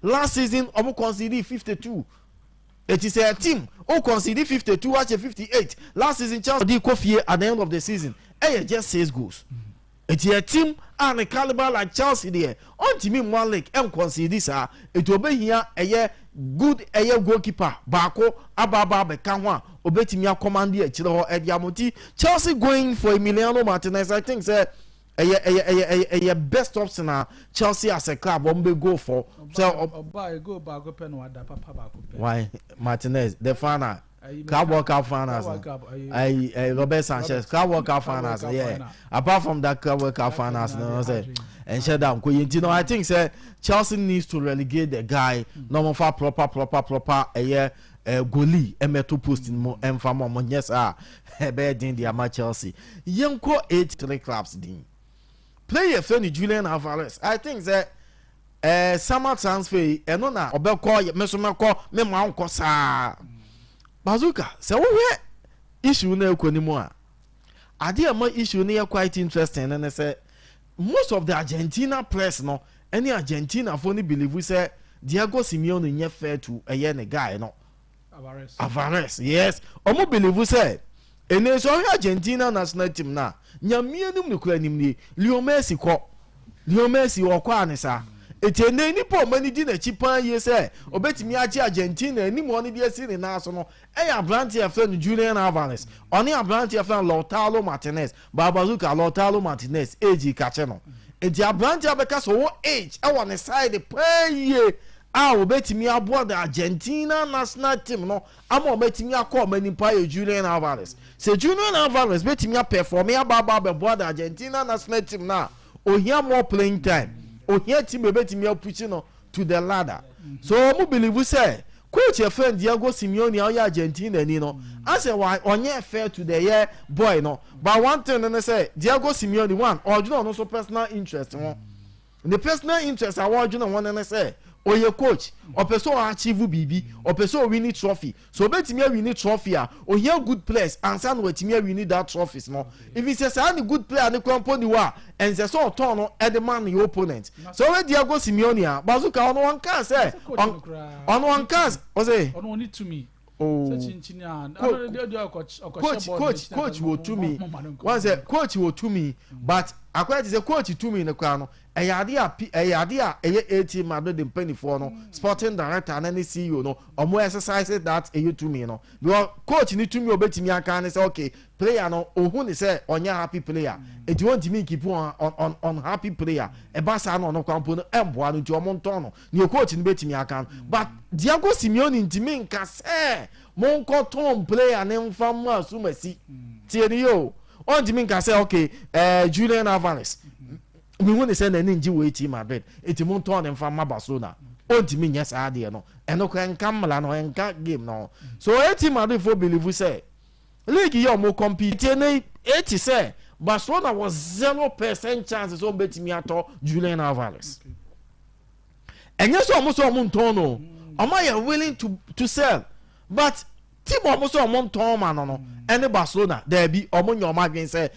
Last season ɔmo concede 52. Eti sɛ team o concede 52, akyɛ 58. Last season Chelsea di kɔ fie at the end of the season ɛyɛ just six goals. Eti ɛ team a ne calibre like Chelsea deɛ, ɔntumi mmoa league ɛnconcede saa. Eti obehia ɛyɛ good ɛyɛ goalkeeper baako aba abɛka ho a obetumi acommand akyire hɔ ɛde amoti. Chelsea going for Emiliano Martinez, I think sɛ ɛyɛ best option a Chelsea as a club wɔn bɛ go for sɛ ɔba goal baako pɛ na wada papa baako pɛ. Why Martinez the final Club World Cup finals, ayi Robert Sanchez, Club World Cup finals, yeah. Apart from that Club World Cup finals no, sɛ ɛnhyɛ da nko yɛn ti no, I think sɛ Chelsea needs to relegate the guy na wɔn fa proper proper proper ɛyɛ goalie ɛmɛto post mu ɛnfa mu. Ɔmo nyɛ saa, ɛbɛyɛ den de ama Chelsea. Yɛn kɔ 83 clubs din player fɛ ni Julian Alvarez. I think sɛ summer transfer yi ɛno na ɔbɛkɔ. Me so mɛkɔ, me maa nkɔ saa. Bazooka, sɛ wohwɛ issue no ɛkɔ ne mu a, adeɛ a ma issue no yɛ quite interesting ne sɛ most of the Argentina press no ɛne Argentina fo no believe sɛ Diego Simeone nyɛ fair to ɛyɛ ne guy no. Alvarez. Alvarez, yes. Ɔmo believe sɛ ene sɛ ɔhwɛ Argentina national team na nyamia nim ne kura nim nie, Leo Messi kɔ, Leo Messi ɔkɔ a ne saa. Eti ene nipa ɔmo ani di n'akyi paa yie sɛ ɔbɛtumi agye Argentina anim hɔ no de asi ne nan so no ɛyɛ aberante a yɛfrɛ no Julian Alvarez, ɔne aberante a yɛfrɛ no Lautaro Martinez. Babazuka, Lautaro Martinez age kakye no, eti aberante a bɛka sɛ ɔwɔ age ɛwɔ ne side paa yie a wɔbɛtumi aboa the Argentina national team no ama wɔbɛtumi akɔ ɔmo anim paa yɛ Julian Alvarez. Sɛ Julian Alvarez bɛtumi aperform aba abɛboa the Argentina national team na ohia more playing time, ohia team ebɛtumi apush no to the ladder. So ɔmo believe sɛ coach efɛn Diego Simeone a ɔyɛ Argentina ni no asɛ wa ɔnyɛ fair to the yɛ boy no. But one thing ne sɛ Diego Simeone one, ɔdwene ɔno nso personal interest ho. Ne personal interest a wɔdwene ho ne sɛ ɔyɛ coach, ɔpɛ sɛ ɔachieve biribi, ɔpɛ sɛ ɔwin trophy. So ɔbɛtumi awin trophy a, ohia good players ansa na watumi awin that trophies no. If sɛ saa ne good player ne kura mpo ni hɔ a, ɛnsɛ sɛ ɔtɔn no ɛde ma ne opponent. So ɔbɛ Diego Simeone a, Bazuka, ɔno wɔn kaa sɛ ɔno wɔn kaa ɔsɛ ɔno ɔne tumi. Oh. Sɛ kyinkyin a Coach wɔ tumi wɔn sɛ coach wɔ tumi, but akɔyɛ ti sɛ coach tumi ne kora no ɛyɛ ade a ɛyɛ ade a ɛyɛ AT Madrid mpanyinfoɔ no, sporting director ne CEO no, ɔmo exercise that ɛyɛ tumi no, because coach ni tumi a obetumi aka ne sɛ okay, player no ohun ne sɛ ɔnyɛ happy player, eti wɔn ntumi keep on happy player. Ɛba saa na ɔno kwan po no ɛmboa no, nti ɔmo ntɔn no nea coach no betumi aka no. But Diego Simeone ntumi nka sɛ mo nkɔ tɔn player ne nfa mu asumasi tie ni yi o. Ɔntumi nka sɛ okay, Julian Alvarez, mihu ne sɛ n'ani ngye wɔ AT Madrid, eti mo ntɔn ne nfa ma Barcelona. Ɔntumi nyɛ saa adeɛ no. Ɛno kora nka mmala no, nka game no. So AT Madrid fo believe sɛ league yi a ɔmo compete tie ne eti sɛ Barcelona wɔ 0% chance sɛ ɔmo betumi atɔ Julian Alvarez. Ɛnyɛ sɛ ɔmo ntɔn no, ɔmo ayɛ willing to sell, but team a ɔmo sɛ ɔmo ntɔn ma no ɛne Barcelona daabi, ɔmo nyɛ ɔmo adwene sɛ